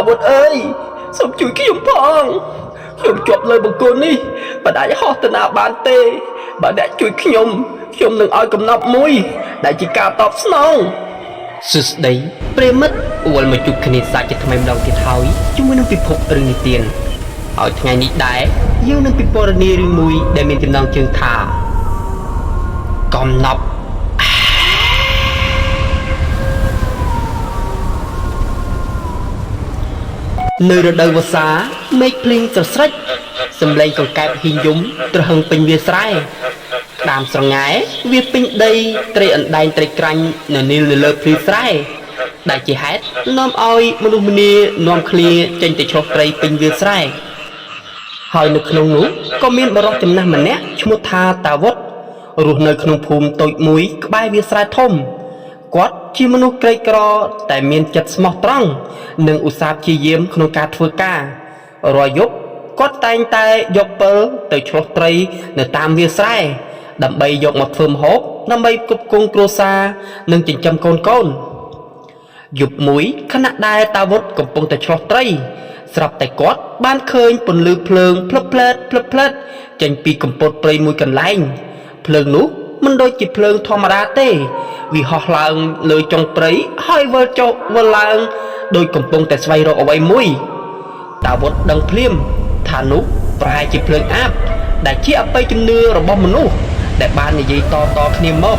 តាវុធអើយសូមជួយខ្ញុំផងខ្ញុំជាប់លើបង្គោលនេះមិនអាចហោះទៅណាបានទេបើអ្នកជួយខ្ញុំខ្ញុំនឹងឲ្យកំណប់មួយ ដែលជាការតបស្នងសួស្តីប្រិយមិត្តវិលមកជួបគ្នាសាជាថ្មីម្ដងទៀតហើយជាមួយនឹងពិភពរឿងនិទានហើយថ្ងៃនេះដែរយើងនឹងពិពណ៌នារឿងមួយដែលមានចំណងជើងថាកំណប់ នៅរដូវវស្សាមេឃភ្លៀងស្រស្រិចសំឡេងកង្កែបហ៊ីងយំទ្រហឹងពេញវាលស្រែក្តាមស្រងែវាពេញដីត្រីអណ្ដែងត្រីក្រាញ់នៅនីលនៅលើភ្លឺស្រែដែលជាហេតុនាំឲ្យមនុស្សម្នានាំគ្នាចេញទៅឆ្លុះត្រីពេញវាលស្រែហើយនៅក្នុងនោះក៏មានបុរសចំណាស់ម្នាក់ឈ្មោះថាតាវុធរស់នៅក្នុងភូមិតូចមួយក្បែរវាលស្រែធំ គាត់ជាមនុស្សក្រីក្រតែមានចិត្តស្មោះត្រង់និងឧស្សាហ៍ព្យាយាមក្នុងការធ្វើការរាល់យប់គាត់តែងតែយកពិលទៅឆ្លុះត្រីនៅតាមវាលស្រែដើម្បីយកមកធ្វើម្ហូបដើម្បីផ្គត់ផ្គង់គ្រួសារនិងចិញ្ចឹមកូនៗយប់មួយខណៈដែលតាវុធកំពុងតែឆ្លុះត្រីស្រាប់តែគាត់បានឃើញពន្លឺភ្លើងភ្លឹបភ្លែតភ្លឹបភ្លែតចេញពីកំពតព្រៃមួយកន្លែងភ្លើងនោះមិនដូចជាភ្លើងធម្មតាទេវាហោះឡើងលើចុងព្រៃហើយវិលចុះវិលឡើងដោយកំពុងតែស្វែងរកអ្វីមួយតាវុធដឹងភ្លាមថានោះប្រហែលជាភ្លើងអាបដែលជាអបិយជំនឿរបស់មនុស្សដែលបាននិយាយតៗគ្នាមក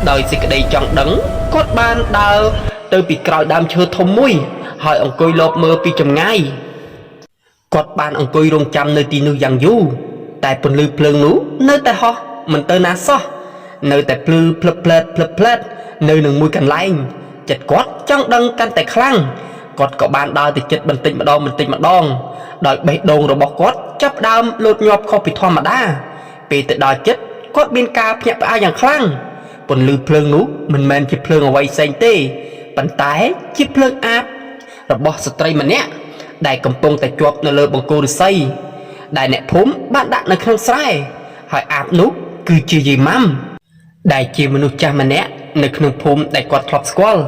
ដោយសេចក្តីចង់ដឹងគាត់បានដើរទៅពីក្រោយដើមឈើធំមួយហើយអង្គុយលបមើលពីចម្ងាយ គាត់បានអង្គុយរងចាំនៅទីនោះយ៉ាងយូរតែពន្លឺភ្លើងនោះនៅតែហោះមិនទៅណាសោះនៅតែភ្លឺភ្លឹបភ្លែតភ្លឹបភ្លែតនៅនឹងមួយកន្លែងចិត្តគាត់ចង់ដឹងកាន់តែខ្លាំងគាត់ក៏បានដើរទៅចិត្តបន្តិចម្ដងបន្តិចម្ដងដោយបេះដូងរបស់គាត់ចាប់ផ្ដើមលោតញាប់ខុសពីធម្មតាពេលទៅដល់ចិត្តគាត់មានការភ្ញាក់ផ្អើលយ៉ាងខ្លាំងពន្លឺភ្លើងនោះមិនមែនជាភ្លើងអ្វីផ្សេងទេប៉ុន្តែជាភ្លើងអាបរបស់ស្ត្រីម្នាក់ ដែលកំពុងតែជាប់នៅលើបង្គោលឫស្សីដែលអ្នកភូមិបានដាក់នៅក្នុងស្រែហើយអាបនោះគឺជាយាយម៉ាំដែលជាមនុស្សចាស់ម្នាក់នៅក្នុងភូមិដែលគាត់ធ្លាប់ស្គាល់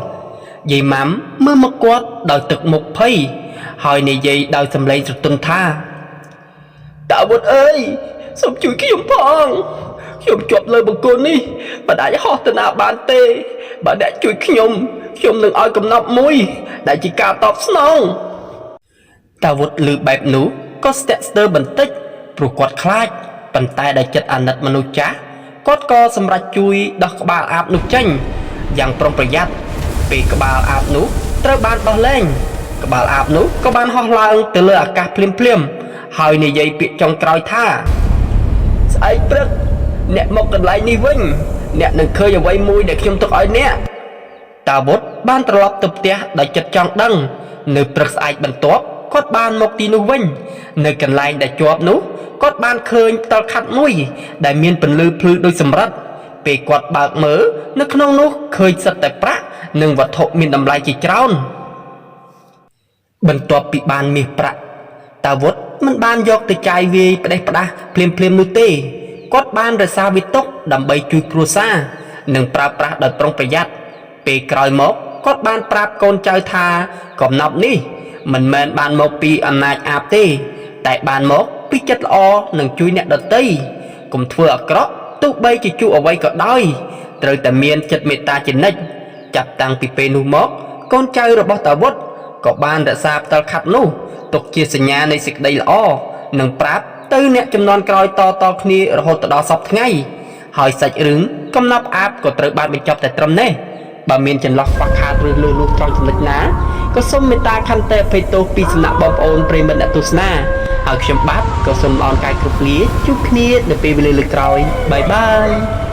យាយម៉ាំមើលមកគាត់ដោយទឹកមុខភ័យហើយនិយាយដោយសម្លេងស្រទន់ថាតាវុធអើយសូមជួយខ្ញុំផងខ្ញុំជាប់លើបង្គោលនេះមិនអាចហោះទៅណាបានទេបើអ្នកជួយខ្ញុំខ្ញុំនឹងឲ្យកំណប់មួយដែលជាការតបស្នង តាវុធឮបែបនោះក៏ស្ទាក់ស្ទើរបន្តិចព្រោះគាត់ខ្លាចប៉ុន្តែដោយចិត្តអាណិតមនុស្សចាស់គាត់ក៏សម្រេចជួយដោះក្បាលអាបនោះចេញយ៉ាងប្រុងប្រយ័ត្នពេលក្បាលអាបនោះត្រូវបានដោះលែងក្បាលអាបនោះក៏បានហោះឡើងទៅលើអាកាសភ្លាមៗហើយនិយាយពាក្យចុងក្រោយថាស្អែកព្រឹកអ្នកមកកន្លែងនេះវិញអ្នកនឹងឃើញអ្វីមួយដែលខ្ញុំទុកឲ្យអ្នក តាវុធបានត្រឡប់ទៅផ្ទះដោយចិត្តចង់ដឹង នៅព្រឹកស្អែកបន្ទាប់គាត់បានមកទីនោះវិញ នៅកន្លែងដែលជាប់នោះគាត់បានឃើញផ្តិលខាត់មួយ ដែលមានពន្លឺភ្លឺដូចសំរឹទ្ធពេលគាត់បើកមើលនៅក្នុងនោះឃើញសិតតែប្រាក់និងវត្ថុមានតម្លៃជាច្រើនបន្ទាប់ពីបានមាសប្រាក់តាវុធមិនបានយកទៅចាយវាយផ្ដេសផ្ដាស់ភ្លាមៗនោះទេគាត់បានរក្សាវាទុកដើម្បីជួយគ្រួសារនិងប្រើប្រាស់ដោយប្រុងប្រយ័ត្នពេលក្រោយមកគាត់បានប្រាប់កូនចៅថាកំណប់នេះមិនមែនបានមកពីអំណាចអាបទេតែបានមកពីចិត្តល្អនិងជួយអ្នកដទៃកុំធ្វើអាក្រក់ទោះបីជាជួបអ្វីក៏ដោយត្រូវតែមានចិត្តមេត្តាជានិច្ចចាប់តាំងពីពេលនោះមកកូនចៅរបស់តាវុធក៏បានរក្សាផ្តិលខាត់នោះទុកជាសញ្ញានៃសេចក្តីល្អនិងប្រាប់ទៅអ្នកចំនួនក្រោយតៗគ្នារហូតទៅដល់សព្វថ្ងៃហើយសាច់រឿងកំណប់អាបក៏ត្រូវបានបញ្ចប់តែត្រឹមនេះបើមានចន្លោះខ្វះខាតឬលើសលួសត្រង់ចំណុចណាក៏សូមមេត្តាខន្តីអភ័យទោសពីសំណាក់បងប្អូនប្រិយមិត្តអ្នកទស្សនាហើយខ្ញុំបាទក៏សូមអរកាយគ្រប់លាជួបគ្នានៅពេលវេលាលើកក្រោយបាយបាយ។